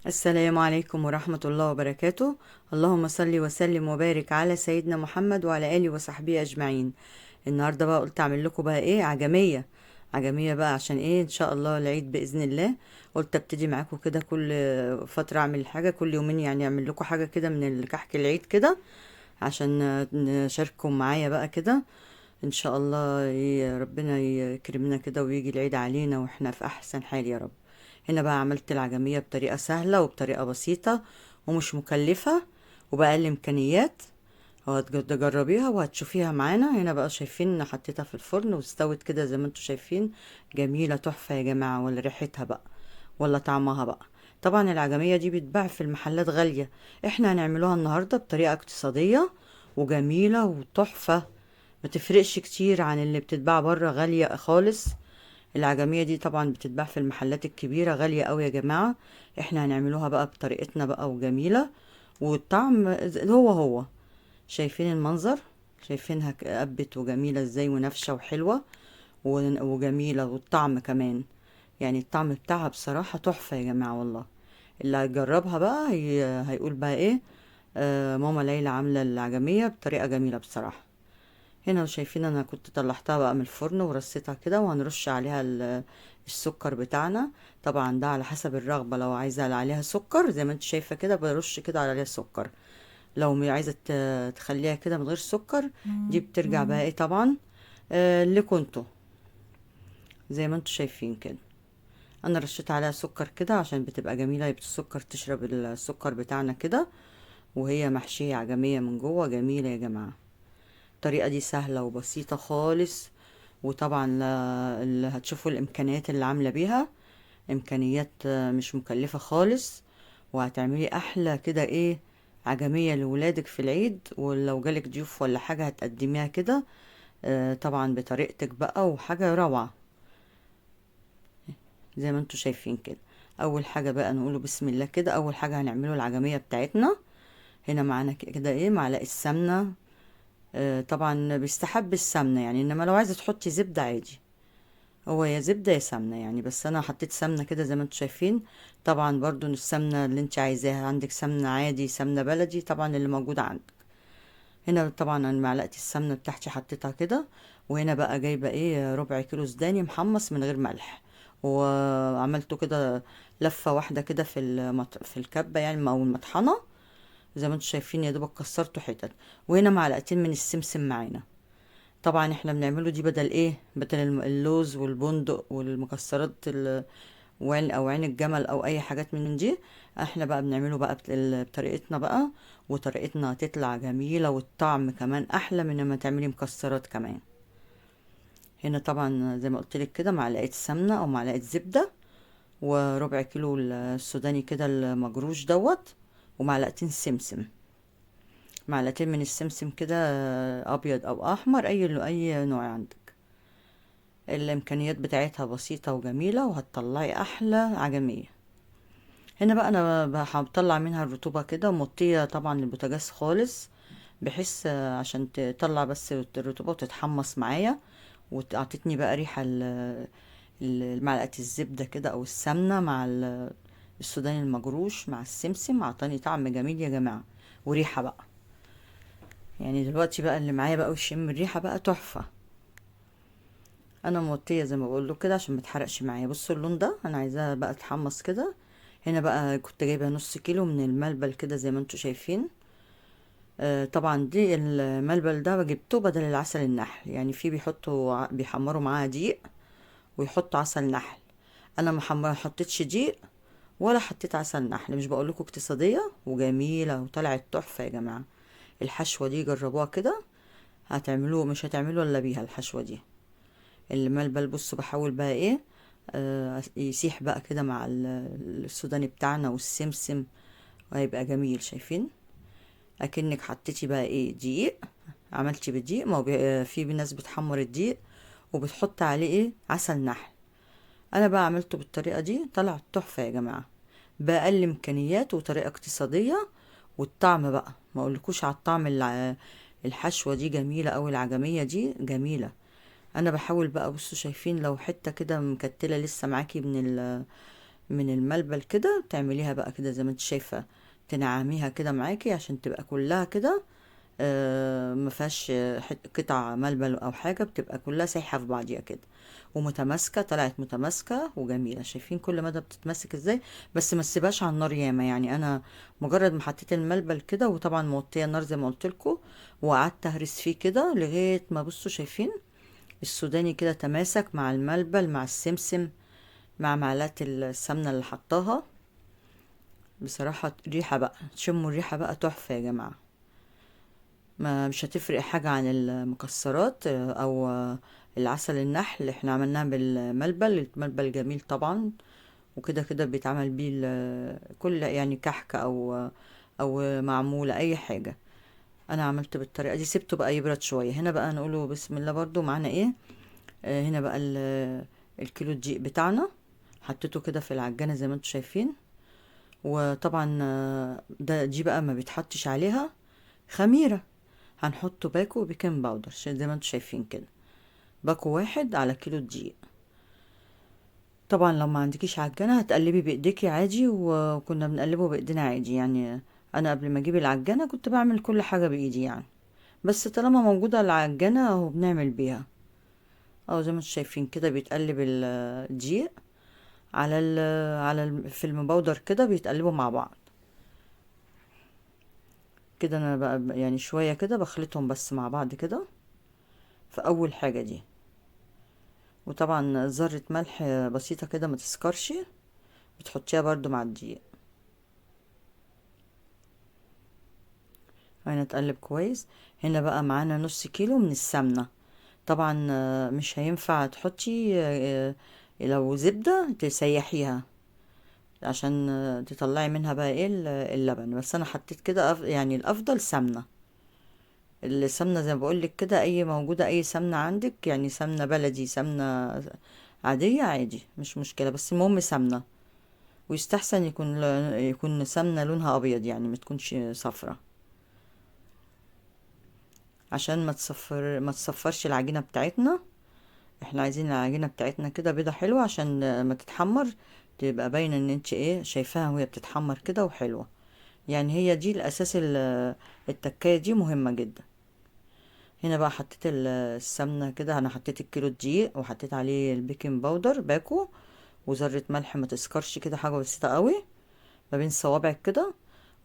السلام عليكم ورحمة الله وبركاته. اللهم صل وسلم وبارك على سيدنا محمد وعلى آله وصحبه أجمعين. النهاردة بقى قلت أعمل لكم بقى إيه عجمية، عجمية بقى عشان إيه إن شاء الله العيد بإذن الله. قلت أبتدي معاكم كده كل فترة أعمل حاجة، كل يومين يعني أعمل لكم حاجة كده من الكحك العيد كده عشان نشارككم معايا بقى كده إن شاء الله. ربنا يكرمنا كده ويجي العيد علينا وإحنا في أحسن حال يا رب. هنا بقى عملت العجمية بطريقة سهلة وبطريقة بسيطة ومش مكلفة وبأقل إمكانيات، هتجربيها وهتشوفيها معانا. هنا بقى شايفين حطيتها في الفرن واستوت كده زي ما انتوا شايفين، جميلة تحفة يا جماعة، ولا ريحتها بقى ولا طعمها بقى. طبعا العجمية دي بتتباع في المحلات غالية، احنا هنعملوها النهاردة بطريقة اقتصادية وجميلة وتحفة، ما تفرقش كتير عن اللي بتتباع بره غالية خالص. العجمية دي طبعا بتتباع في المحلات الكبيرة غالية قوي يا جماعة، احنا هنعملوها بقى بطريقتنا بقى وجميلة والطعم هو هو. شايفين المنظر، شايفينها قبت وجميلة ازاي ونافشة وحلوة وجميلة، والطعم كمان يعني الطعم بتاعها بصراحة تحفة يا جماعة والله. اللي هيجربها بقى هيقول بقى ايه، ماما ليلى عاملة العجمية بطريقة جميلة بصراحة. هنا شايفين انا كنت طلعتها بقى من الفرن ورصيتها كده، وهنرش عليها السكر بتاعنا. طبعا ده على حسب الرغبة، لو عايزة عليها سكر زي ما انت شايفة كده برش كده عليها سكر، لو عايزة تخليها كده من غير سكر دي بترجع بقى ايه طبعا، اللي كنتوا زي ما انتوا شايفين كده. انا رشيت عليها سكر كده عشان بتبقى جميلة، السكر تشرب السكر بتاعنا كده وهي محشية عجمية من جوه، جميلة يا جماعة. الطريقة دي سهلة وبسيطة خالص، وطبعا اللي هتشوفوا الامكانيات اللي عاملة بيها امكانيات مش مكلفة خالص، وهتعملي احلى كده ايه عجمية لولادك في العيد، ولو جالك ضيوف ولا حاجة هتقدميها كده، طبعا بطريقتك بقى، وحاجة روعة زي ما انتوا شايفين كده. اول حاجة بقى نقوله بسم الله كده. اول حاجة هنعمله العجمية بتاعتنا. هنا معانا كده ايه معلقة سمنة، طبعا بيستحب السمنة يعني، انما لو عايزة تحطي زبدة عادي، هو يا زبدة يا سمنة يعني، بس انا حطيت سمنة كده زي ما انتوا شايفين. طبعا برضو السمنة اللي انت عايزاها، عندك سمنة عادي سمنة بلدي طبعا اللي موجودة عندك. هنا طبعا انا معلقة السمنة بتاعتي حطيتها كده. وهنا بقى جايبة ايه ربع كيلو سوداني محمص من غير ملح، وعملته كده لفة واحدة كده في الكبة يعني او المطحنة زي ما انتوا شايفين، يا دوبك كسرته حتت. وهنا معلقتين من السمسم معانا، طبعا احنا بنعمله دي بدل ايه، بدل اللوز والبندق والمكسرات وعين او عين الجمل او اي حاجات من دي، احنا بقى بنعمله بقى بطريقتنا بقى، وطريقتنا هتطلع جميلة والطعم كمان احلى من لما تعملي مكسرات كمان. هنا طبعا زي ما قلت لك كده معلقة سمنة او معلقة زبدة، وربع كيلو السوداني كده المجروش دوت، ومعلقتين سمسم، معلقتين من السمسم كده ابيض او احمر اي نوع عندك. الامكانيات بتاعتها بسيطة وجميلة وهتطلعي احلى عجمية. هنا بقى انا هطلع منها الرطوبة كده، ومغطية طبعا البوتاجاز خالص بحيث عشان تطلع بس الرطوبة وتتحمص معايا، وعطتني بقى ريحة معلقة الزبدة كده او السمنة مع السوداني المجروش مع السمسم، عطاني طعم جميل يا جماعة وريحة بقى. دلوقتي بقى اللي معايا بقى ويشم الريحة بقى تحفة. انا موطية زي ما بقول له كده عشان ما تحرقش معايا. بصوا اللون ده انا عايزاها بقى تحمص كده. هنا بقى كنت جايبة نص كيلو من الملبل كده زي ما انتوا شايفين، طبعا دي الملبل ده جبته بدل العسل النحل، يعني في بيحمروا معاه دقيق ويحطوا عسل نحل، انا ما حطيتش دقيق ولا حطيت عسل نحل، مش بقول لكم اقتصادية وجميلة وطلعت تحفة يا جماعة. الحشوة دي جربوها كده، هتعملوه مش هتعملوه الا بيها الحشوة دي. الملبل بصوا بحاول بقى ايه، يسيح بقى كده مع السوداني بتاعنا والسمسم، وهيبقى جميل. شايفين اكنك حطيتي بقى ايه دقيق، عملتي بالدقيق، ما هو في ناس بتحمر الدقيق وبتحط عليه ايه عسل نحل، انا بقى عملته بالطريقه دي طلع تحفه يا جماعه، باقل امكانيات وطريقه اقتصاديه، والطعم بقى ما اقولكوش على الطعم. الحشوه دي جميله قوي، العجميه دي جميله. انا بحاول بقى بصوا شايفين لو حته كده مكتله لسه معاكي من من الملبل كده، تعمليها بقى كده زي ما انت شايفة، تنعميها كده معاكي عشان تبقى كلها كده، ما فيهاش قطع ملبل او حاجة، بتبقى كلها سايحة في بعضيها كده ومتماسكة، طلعت متماسكة وجميلة. شايفين كل مدى بتتماسك ازاي؟ بس ما تسيبهاش على النار ياما، يعني انا مجرد ما حطيت الملبل كده، وطبعا موطيه النار زي ما قلت لكم، وقعدت اهرس فيه كده لغاية ما بصوا شايفين السوداني كده تماسك مع الملبل مع السمسم مع معلقة السمنة اللي حطاها. بصراحة ريحة بقى، تشموا الريحة بقى تحفة يا جماعة، ما مش هتفرق حاجة عن المكسرات او العسل النحل. احنا عملناها بالملبل، الملبل جميل طبعا، وكده كده بيتعمل بيه كل كحك او معمولة اي حاجة. انا عملت بالطريقة دي، سبته بقى يبرد شوية. هنا بقى نقوله بسم الله برضو معانا ايه، هنا بقى الكيلو الدقيق بتاعنا حطيته كده في العجانة زي ما انتم شايفين. وطبعا، دي بقى ما بيتحطش عليها خميرة، هنحطه باكو baking powder زي ما انتم شايفين كده، باكو واحد على كيلو دقيق. طبعا لو ما عندكيش عجانة هتقلبي بايديكي عادي، وكنا بنقلبه بايدينا عادي، انا قبل ما اجيب العجانة كنت بعمل كل حاجة بايدي بس طالما موجودة العجانة اهو بنعمل بيها. اهو زي ما انتم شايفين كده بيتقلب الدقيق في المبودر كده، بيتقلبوا مع بعض كده. انا بقى شوية كده بخلطهم بس مع بعض كده في اول حاجة دي. وطبعا ذرة ملح بسيطة كده ما تسكرش، بتحطيها برضو مع الدقيق. هنا تقلب كويس. هنا بقى معانا نص كيلو من السمنة. طبعا مش هينفع تحطي، لو زبدة تسيحيها عشان تطلعي منها بقى ايه اللبن، بس انا حطيت كده الافضل سمنة. السمنة زي ما بقولك كده، اي موجودة اي سمنة عندك، سمنة بلدي سمنة عادية عادي مش مشكلة، بس المهم سمنة. ويستحسن يكون سمنة لونها ابيض، ما تكونش صفرة عشان ما تصفرش العجينة بتاعتنا. احنا عايزين العجينة بتاعتنا كده بيضة حلوة عشان ما تتحمر تبقى باينة ان انت شايفاها وهي بتتحمر كده وحلوة. هي دي الاساس، التكاية دي مهمة جدا. هنا بقى حطيت السمنة كده، انا حطيت الكيلو دقيق وحطيت عليه ال baking powder باكو وذرة ملح ما تسكرش كده، حاجة بسيطة قوي ما بين صوابعك كده.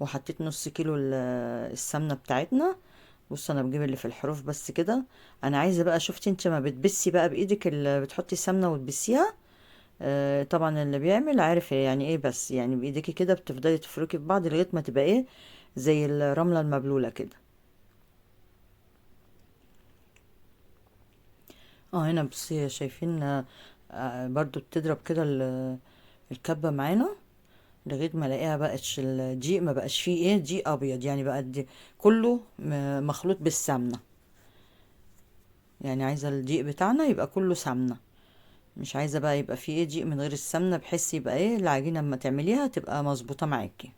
وحطيت نص كيلو السمنة بتاعتنا. بص انا بجيب اللي في الحروف بس كده. انا عايزة بقى، شفتي انت ما بتبسي بقى بايدك اللي بتحطي السمنة وتبسيها، طبعا اللي بيعمل عارف يعني ايه، بس بايديكي كده بتفضلي تفركي في بعض لغاية ما تبقى زي الرملة المبلولة كده. هنا بصي شايفين، برضو بتضرب كده الكبة معانا لغاية ما الاقيها بقتش الدقيق ما بقاش فيه دقيق ابيض، بقى كله مخلوط بالسمنة. عايزة الدقيق بتاعنا يبقى كله سمنة، مش عايزة بقى يبقى فيه دقيق من غير السمنة، بحيث يبقى العجينة اما تعمليها تبقى مظبوطة معاكي.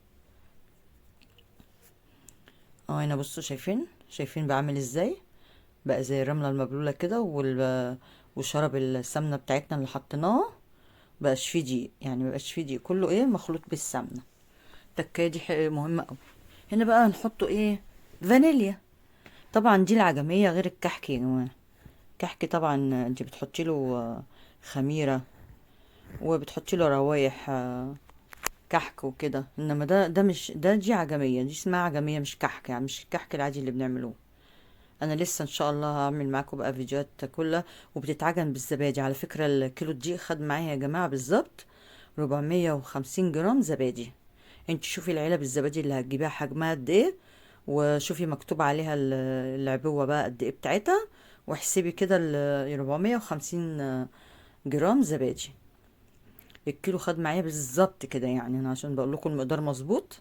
هنا بصوا شايفين بعمل ازاي، بقى زي الرملة المبلولة كده، وشرب السمنة بتاعتنا اللي حطيناها بقاش فيه دقيق، ما بقاش فيه دقيق، كله مخلوط بالسمنة. التكاية دي مهمة قوي. هنا بقى هنحطه فانيليا. طبعا دي العجمية غير الكحك يا جماعة. الكحك طبعا انت بتحطي له خميرة وبتحطي له روايح كحك وكده، انما ده مش ده، دي عجمية، دي اسمها عجمية مش كحك، مش الكحك العادي اللي بنعملوه. انا لسه ان شاء الله هعمل معاكم بقى فيديوهات كلها. وبتتعجن بالزبادي. على فكرة الكيلو الدقيق خد معايا يا جماعة بالظبط 450 جرام زبادي. انت شوفي العلب الزبادي اللي هتجيبيها حجمها قد ايه، وشوفي مكتوب عليها العبوة بقى قد ايه بتاعتها، واحسبي كده 450 جرام زبادي. الكيلو خد معايا بالظبط كده، انا عشان بقول لكم المقدار مظبوط،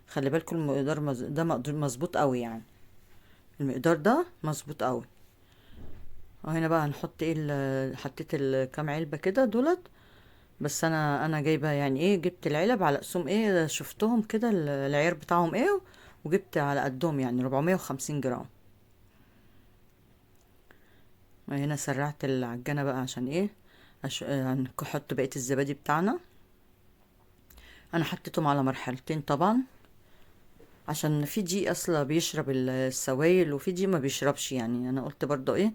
خلي بالكم المقدار ده مقدار مظبوط قوي، المقدار ده مظبوط قوي. وهنا بقى هنحط ايه حطيت كام علبة كده دولت، بس انا جايبه يعني ايه، جبت العلب على قسوم ايه، شفتهم كده العيار بتاعهم ايه، وجبت على قدهم 450 جرام. هنا سرعت العجانة بقى عشان ايه، هنحط بقية الزبادي بتاعنا. انا حطيتهم على مرحلتين طبعا، عشان في دقيق اصلا بيشرب السوائل وفي دقيق ما بيشربش، يعني انا قلت برضو ايه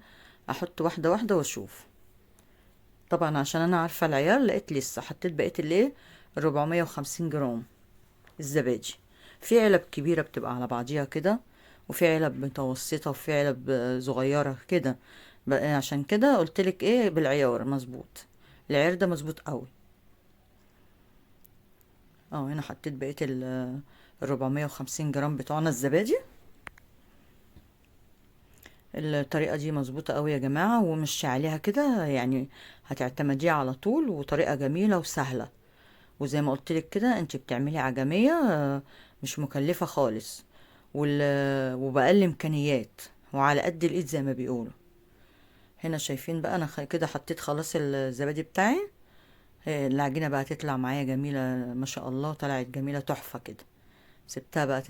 احط واحدة واحدة واشوف. طبعا عشان انا عارفه العيار لقيت لسه حطيت بقية الايه 450 جرام الزبادي. في علب كبيرة بتبقى على بعضيها كده، وفي علب متوسطه، وفي علب صغيرة كده، عشان كده قلتلك ايه بالعيار مظبوط. العيار ده مظبوط قوي. هنا حطيت بقية 450 جرام بتوعنا الزبادي. الطريقة دي مظبوطة قوي يا جماعة، ومشي عليها كده، يعني هتعتمديها على طول، وطريقة جميلة وسهلة. وزي ما قلت لك كده انت بتعملي عجمية، مش مكلفة خالص، وبأقل امكانيات وعلى قد الايد زي ما بيقولوا. هنا شايفين بقى انا كده حطيت خلاص الزبادي بتاعي. العجينة بقى تطلع معايا جميلة ما شاء الله، طلعت جميلة تحفة كده. سبتها بقى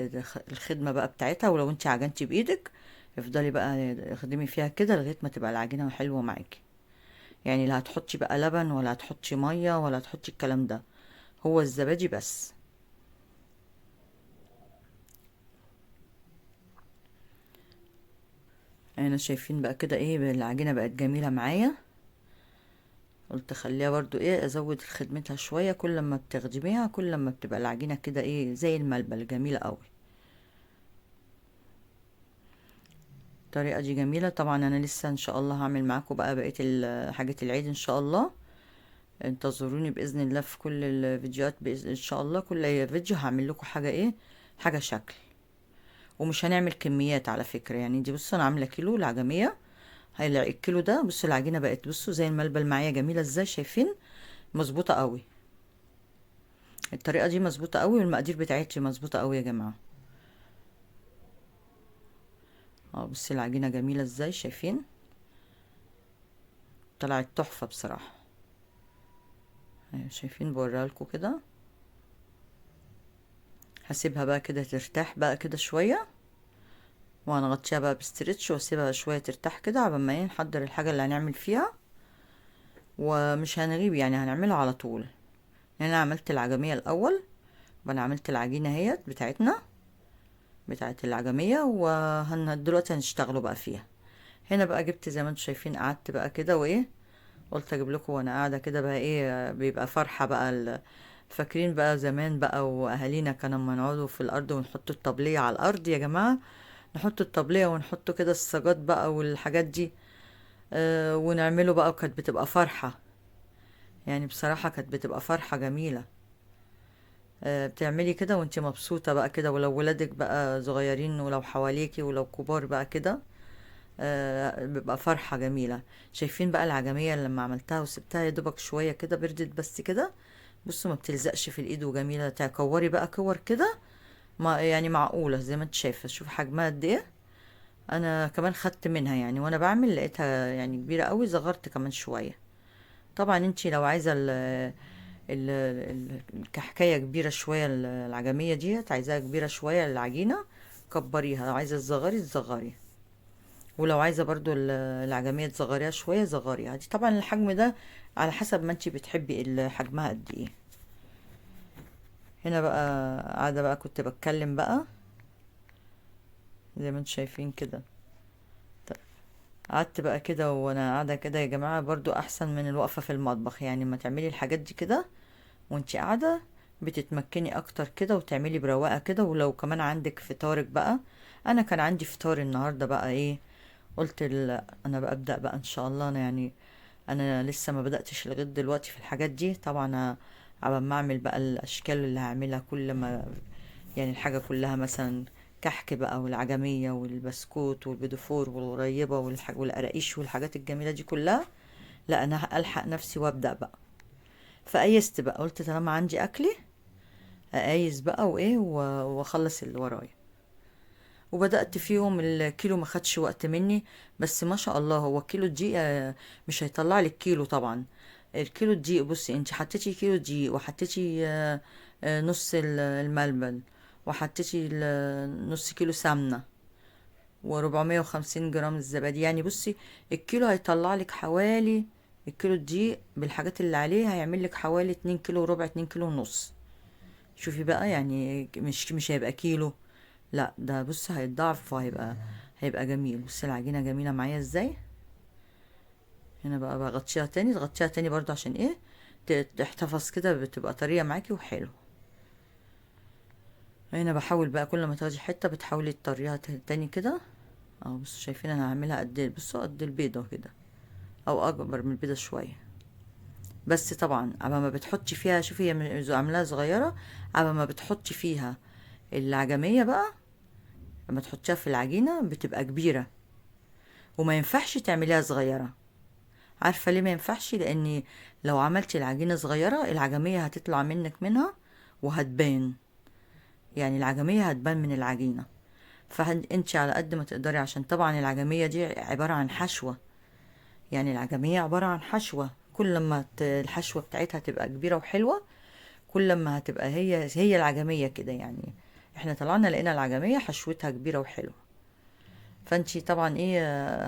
الخدمة بقى بتاعتها، ولو انت عجنتي بايدك افضلي بقى اخدمي فيها كده لغاية ما تبقى العجينة حلوة معاكي. يعني لا هتحطي بقى لبن ولا هتحطي مية ولا هتحطي الكلام ده، هو الزبادي بس. انا شايفين بقى كده ايه العجينة بقت جميلة معايا. قلت خليها برضو ايه ازود خدمتها شوية، كل ما بتخدميها كل ما بتبقى العجينة كده ايه زي الملبل جميلة قوي. الطريقة دي جميلة. طبعا انا لسه ان شاء الله هعمل معاكم بقى بقية حاجة العيد ان شاء الله. انتظروني بإذن الله في كل الفيديوهات بإذن ان شاء الله. كل فيديو هعمل لكم حاجة ايه، حاجة شكل، ومش هنعمل كميات على فكرة. يعني دي بصوا انا عاملة كيلو العجمية، هاي الكيلو ده بصوا العجينة بقت بصوا زي الملبل معايا جميلة ازاي، شايفين مظبوطة قوي. الطريقة دي مظبوطة قوي، والمقادير بتاعتي مظبوطة قوي يا جماعة. بصي العجينة جميلة ازاي، شايفين طلعت تحفة بصراحة. شايفين بوريها لكم كده. هسيبها بقى كده ترتاح بقى كده شوية، وهنغطيها بقى بستريتش واسيبها شوية ترتاح كده عبال ما نحضر الحاجة اللي هنعمل فيها. ومش هنغيب يعني، هنعملها على طول. لان انا عملت العجمية الاول، وانا عملت العجينة اهيت بتاعتنا بتاعت العجمية، دلوقتي هنشتغلوا بقى فيها. هنا بقى جبت زي ما انتم شايفين، قعدت بقى كده وايه، قلت اجيب لكم وانا قاعدة كده بقى ايه، بيبقى فرحة بقى. فاكرين بقى زمان بقى واهالينا كانوا لما نقعدوا في الارض ونحط الطبلية على الارض يا جماعة، نحط الطبلية ونحط كده السجاد بقى والحاجات دي، ونعمله بقى، وكانت بتبقى فرحة. يعني بصراحة كانت بتبقى فرحة جميلة. بتعملي كده وانتي مبسوطة بقى كده، ولو ولادك بقى صغيرين ولو حواليكي ولو كبار بقى كده، بيبقى فرحة جميلة. شايفين بقى العجمية لما عملتها وسبتها يا دوبك شوية كده بردت بس كده، بصوا ما بتلزقش في الايد وجميلة. تكوري بقى كور كده، ما يعني معقولة زي ما انت شايفة. شوف حجمها قد ايه. انا كمان خدت منها يعني وانا بعمل لقيتها يعني كبيرة قوي، صغرت كمان شوية. طبعا انت لو عايزة الكحكاية كبيرة شوية، العجمية ديت عايزاها كبيرة شوية العجينة كبريها، لو عايزة تصغري تصغري، ولو عايزة برضو العجمية تصغريها شوية صغريها. دي طبعا الحجم ده على حسب ما انتي بتحبي حجمها قد ايه. هنا بقى قاعدة بقى كنت بتكلم بقى زي ما انتم شايفين كده. طيب، قعدت بقى كده وانا قاعدة كده يا جماعة، برضو احسن من الوقفة في المطبخ. يعني ما تعملي الحاجات دي كده وانتي قاعدة بتتمكني اكتر كده، وتعملي برواقة كده. ولو كمان عندك فطارك بقى، انا كان عندي فطار النهاردة بقى ايه، قلت انا بقى ابدأ بقى ان شاء الله. انا يعني انا لسه ما بدأتش لغاية دلوقتي في الحاجات دي. طبعا عبال ما اعمل بقى الاشكال اللي هعملها، كل ما يعني الحاجة كلها مثلا كحك بقى والعجمية والبسكوت والبيدفور والغريبة والقراقيش والحاجات الجميلة دي كلها، لا انا الحق نفسي وابدأ بقى. فقيست بقى، قلت طالما عندي اكلي اقايس بقى وايه واخلص اللي ورايا. وبدأت فيهم. الكيلو ما خدش وقت مني، بس ما شاء الله هو كيلو دقيق، مش هيطلع لك كيلو طبعا. الكيلو دقيق بصي انت حطيتي كيلو دقيق وحطيتي، نص الملبن، وحطيتي نص كيلو سمنة، واربعمية وخمسين جرام الزبادي. يعني بصي الكيلو هيطلع لك حوالي، الكيلو الدقيق بالحاجات اللي عليه هيعمل لك حوالي 2 كيلو وربع، 2 كيلو ونص. شوفي بقى، يعني مش هيبقى كيلو، لا ده بص هيتضاعف وهيبقى جميل. بصي العجينة جميلة معايا ازاي. هنا بقى بغطيها تاني، تغطيها تاني برضو عشان ايه، تحتفظ كده، بتبقى طرية معاكي وحلو. هنا بحاول بقى كل ما تاخدي حتة بتحاولي تطريها تاني كده اهو. بصوا شايفين انا هعملها قد ايه، بصوا قد البيضة كده او اكبر من البيضة شوية. بس طبعا عبا ما بتحطي فيها، شوفي هي عاملاها صغيرة، عبا ما بتحطي فيها العجمية بقى لما تحطيها في العجينة بتبقى كبيرة، وما ينفعش تعمليها صغيرة. عارفة ليه ما ينفعش؟ لان لو عملتي العجينة صغيرة العجمية هتطلع منك منها وهتبان، يعني العجمية هتبان من العجينة. فانتي على قد ما تقدري، عشان طبعا العجمية دي عبارة عن حشوة، يعني العجمية عبارة عن حشوة، كل ما الحشوة بتاعتها تبقى كبيرة وحلوة كل ما هتبقى هي العجمية كده. يعني احنا طلعنا لقينا العجمية حشوتها كبيرة وحلوة، فانتي طبعا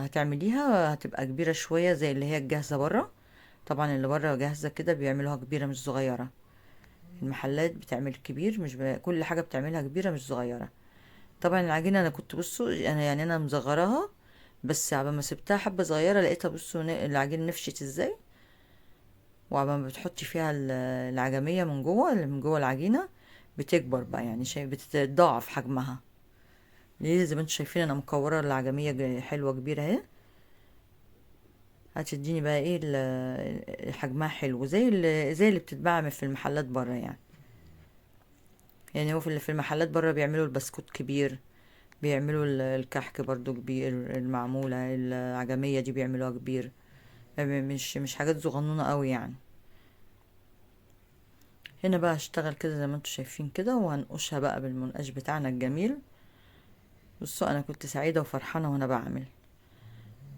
هتعمليها هتبقى كبيرة شوية زي اللي هي الجاهزة برا. طبعا اللي برا جاهزة كده بيعملوها كبيرة مش صغيرة، المحلات بتعمل كبير، مش كل حاجة بتعملها كبيرة مش صغيرة. طبعا العجينة انا كنت بصوا انا يعني انا مصغراها، بس عبال ما سبتها حبة صغيرة لقيتها بصوا العجينة نفشت ازاي. وعبال ما بتحطي فيها العجمية من جوه، اللي من جوه العجينة بتكبر بقى، يعني بتتضاعف حجمها. ليه؟ زي ما انتم شايفين انا مكورة العجمية حلوة كبيرة اهي، هتديني بقى ايه حجمها حلو زي اللي بتتباع في المحلات بره. يعني هو في المحلات بره بيعملوا البسكوت كبير، بيعملوا الكحك برضو كبير، المعمولة العجمية دي بيعملوها كبير، مش حاجات صغنونة قوي يعني. هنا بقى هشتغل كده زي ما انتم شايفين كده، وهنقشها بقى بالمنقاش بتاعنا الجميل. بصوا انا كنت سعيدة وفرحانة وانا بعمل،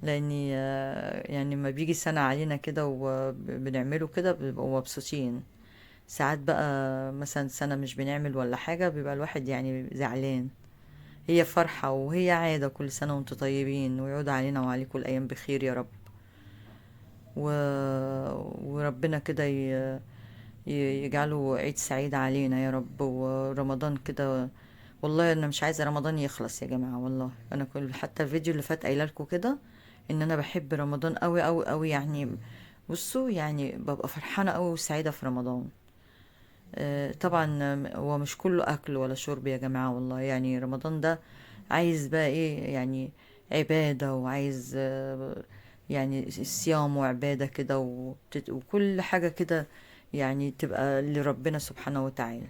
لاني ما بيجي سنة علينا كده وبنعمله كده بنبقوا مبسوطين. ساعات بقى مثلا سنة مش بنعمل ولا حاجة بيبقى الواحد زعلان. هي فرحة وهي عادة، كل سنة وانتم طيبين، ويعود علينا وعليكم الأيام بخير يا رب، وربنا كده يجعله عيد سعيد علينا يا رب. ورمضان كده والله أنا مش عايزة رمضان يخلص يا جماعة، والله أنا كل حتى الفيديو اللي فات قايله لكم كده إن أنا بحب رمضان قوي قوي قوي. بصوا ببقى فرحانة قوي وسعيدة في رمضان. طبعا هو مش كله أكل ولا شرب يا جماعة والله، رمضان ده عايز بقى إيه، عبادة، وعايز صيام وعبادة كده، وكل حاجة كده تبقى لربنا سبحانه وتعالى.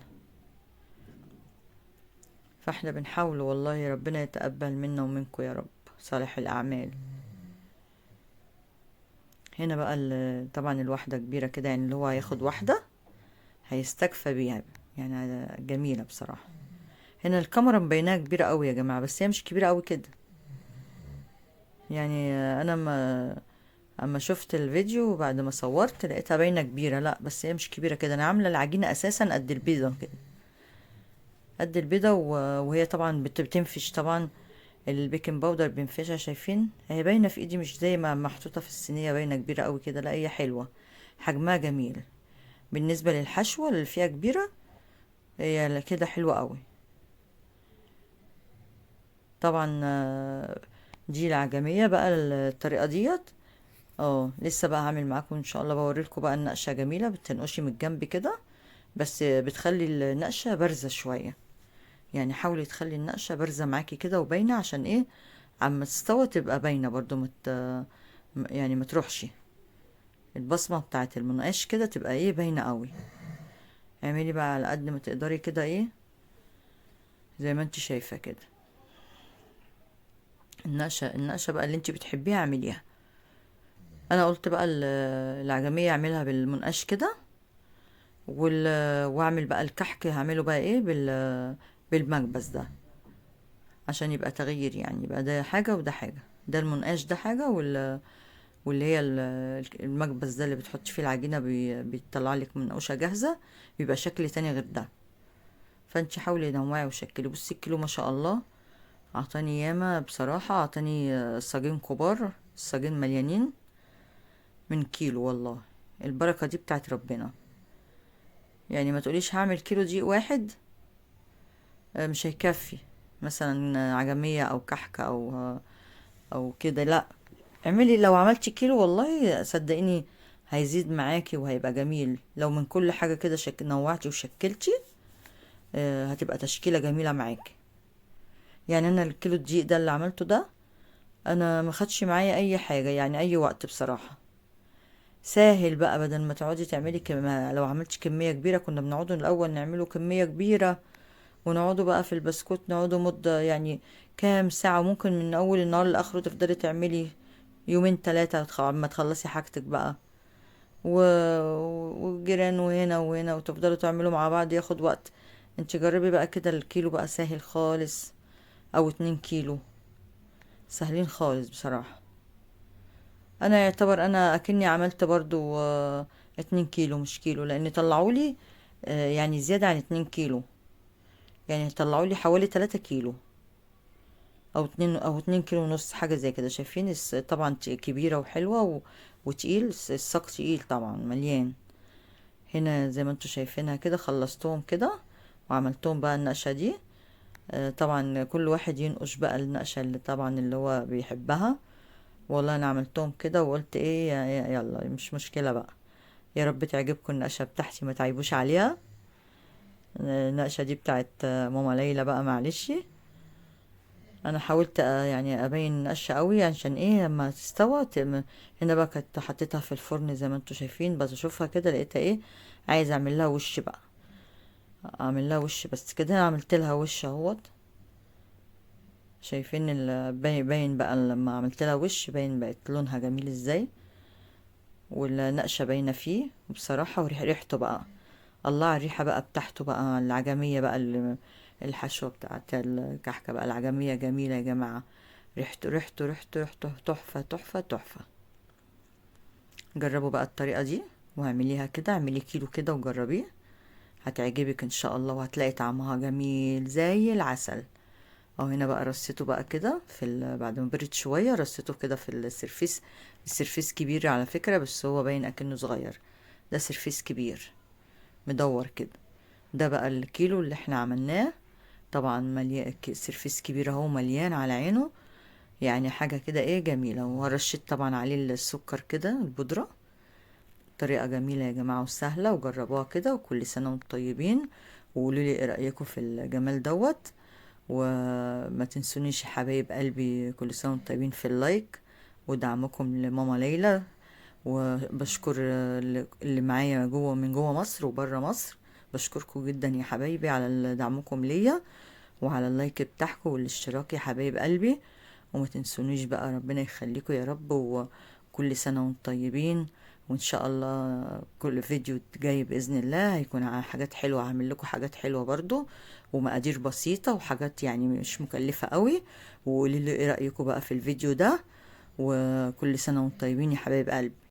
فاحنا بنحاول والله ربنا يتقبل منا ومنكم يا رب صالح الأعمال. هنا بقى طبعا الواحدة كبيرة كده، اللي هو هياخد واحدة هيستكفى بيها، جميلة بصراحة. هنا الكاميرا مبيناها كبيرة قوي يا جماعة، بس هي مش كبيرة قوي كده. أنا أما شفت الفيديو بعد ما صورت لقيتها باينة كبيرة، لا بس هي مش كبيرة كده. أنا عاملة العجينة أساسا قد البيضة كده، قد البيضة، وهي طبعا بتنفش، طبعا البيكنج باودر بينفشها، شايفين هي باينة في ايدي مش زي ما محطوطة في الصينية باينة كبيرة قوي كده، لا هي حلوة حجمها جميل. بالنسبة للحشوة اللي فيها كبيرة هي كده حلوة قوي. طبعا، دي العجمية بقى الطريقة ديت. لسه بقى هعمل معاكم ان شاء الله، بوريلكم بقى النقشة جميلة، بتنقشي من الجنب كده بس بتخلي النقشة بارزة شوية، حاولي تخلي النقشة بارزة معاكي كده وباينة، عشان ايه عما تستوى تبقى باينة برضو، ما تروحش البصمة بتاعت المنقاش كده، تبقى باينة قوي. اعملي بقى على قد ما تقدري كده زي ما انت شايفة كده. النقشة بقى اللي انت بتحبيها اعمليها. انا قلت بقى العجمية اعملها بالمنقاش كده، واعمل بقى الكحك هعمله بقى بالمكبس ده، عشان يبقى تغيير، يبقى ده حاجة وده حاجة، ده المنقاش ده حاجة، واللي هي المكبس ده اللي بتحطي فيه العجينة بيطلع لك منقوشة جاهزة، بيبقى شكل تاني غير ده. فانت حاولي نوعي وشكلي. بصي الكيلو ما شاء الله عطاني ياما بصراحة، عطاني صاجين كبار، الصاجين مليانين من كيلو، والله البركة دي بتاعت ربنا. يعني ما تقوليش هعمل كيلو دقيق واحد مش هيكفي مثلا عجمية او كحكة او كده، لا اعملي. لو عملتي كيلو والله صدقيني هيزيد معاكي وهيبقى جميل. لو من كل حاجة كده نوعتي وشكلتي، هتبقى تشكيلة جميلة معاكي. يعني انا الكيلو الدقيق ده اللي عملته ده انا ما خدش معايا اي حاجة، يعني اي وقت بصراحة. ساهل بقى، بدل ما تقعدي تعملي لو عملتي كمية كبيرة، كنا بنقعدوا الاول نعمله كمية كبيرة ونقعدوا بقى في البسكوت نقعدوا مدة يعني كام ساعة، ممكن من اول النهار لاخره تفضلي تعملي يومين تلاتة ما تخلصي حاجتك بقى، والجيران وهنا وهنا، وتفضلوا تعملوا مع بعض ياخد وقت. انت جربي بقى كده الكيلو بقى سهل خالص، او 2 كيلو سهلين خالص بصراحة. انا يعتبر انا اكني عملت برضو، 2 كيلو مش كيلو، لان طلعولي، يعني زيادة عن 2 كيلو، يعني طلعولي حوالي 3 كيلو او 2 او 2 كيلو ونص، حاجة زي كده. شايفين طبعا كبيرة وحلوة وتقيل، الساق تقيل طبعا مليان. هنا زي ما انتوا شايفينها كده خلصتهم كده وعملتهم بقى النقشة دي. طبعا كل واحد ينقش بقى النقشة اللي طبعا اللي هو بيحبها. والله انا عملتهم كده وقلت ايه يلا مش مشكلة بقى، يا رب تعجبكم النقشة بتاعتي ما تعيبوش عليها. النقشة دي بتاعت ماما ليلى بقى، معلش انا حاولت ابين النقشة قوي عشان ايه لما تستوى هنا بقى كنت حطيتها في الفرن زي ما انتوا شايفين، بس اشوفها كده لقيتها ايه عايزه اعمل لها وش بقى، اعمل لها وش بس كده. انا عملت لها وش اهوت، شايفين باين بقى لما عملت لها وش باين بقت لونها جميل ازاي، والنقشة باينة فيه بصراحة. وريحته بقى الله على الريحة بقى بتاعته بقى العجمية بقى الحشوة بتاعت الكحكة بقى العجمية جميلة يا جماعة. ريحته ريحته ريحته ريحته تحفة تحفة تحفة. جربوا بقى الطريقة دي واعمليها كده، اعملي كيلو كده وجربيه، هتعجبك ان شاء الله، وهتلاقي طعمها جميل زي العسل. اهو هنا بقى رصيته بقى كده في بعد ما برد شوية رصيته كده في السرفيس. السرفيس كبير على فكرة بس هو باين اكنه صغير، ده سرفيس كبير مدور كده. ده بقى الكيلو اللي احنا عملناه، طبعا مليان سرفيس كبير اهو مليان على عينه، يعني حاجة كده ايه جميلة. ورشيت طبعا عليه السكر كده البودرة. طريقة جميلة يا جماعة وسهلة، وجربوها كده، وكل سنة وانتم طيبين، وقولوا لي ايه رأيكم في الجمال دوت. وما تنسونيش يا حبايب قلبي، كل سنة وانتم طيبين في اللايك ودعمكم لماما ليلى. وبشكر اللي معايا من جوه مصر وبره مصر، بشكركم جدا يا حبايبي على دعمكم ليا وعلى اللايك بتاعكم والاشتراك يا حبايب قلبي. وما تنسونيش بقى، ربنا يخليكم يا رب، وكل سنة وانتم طيبين. وان شاء الله كل فيديو جاي بإذن الله هيكون على حاجات حلوة، هعمل لكم حاجات حلوة برضو ومقادير بسيطة وحاجات مش مكلفة قوي. وقولي لي ايه رأيكم بقى في الفيديو ده، وكل سنة وانتم طيبين يا حبايب قلبي.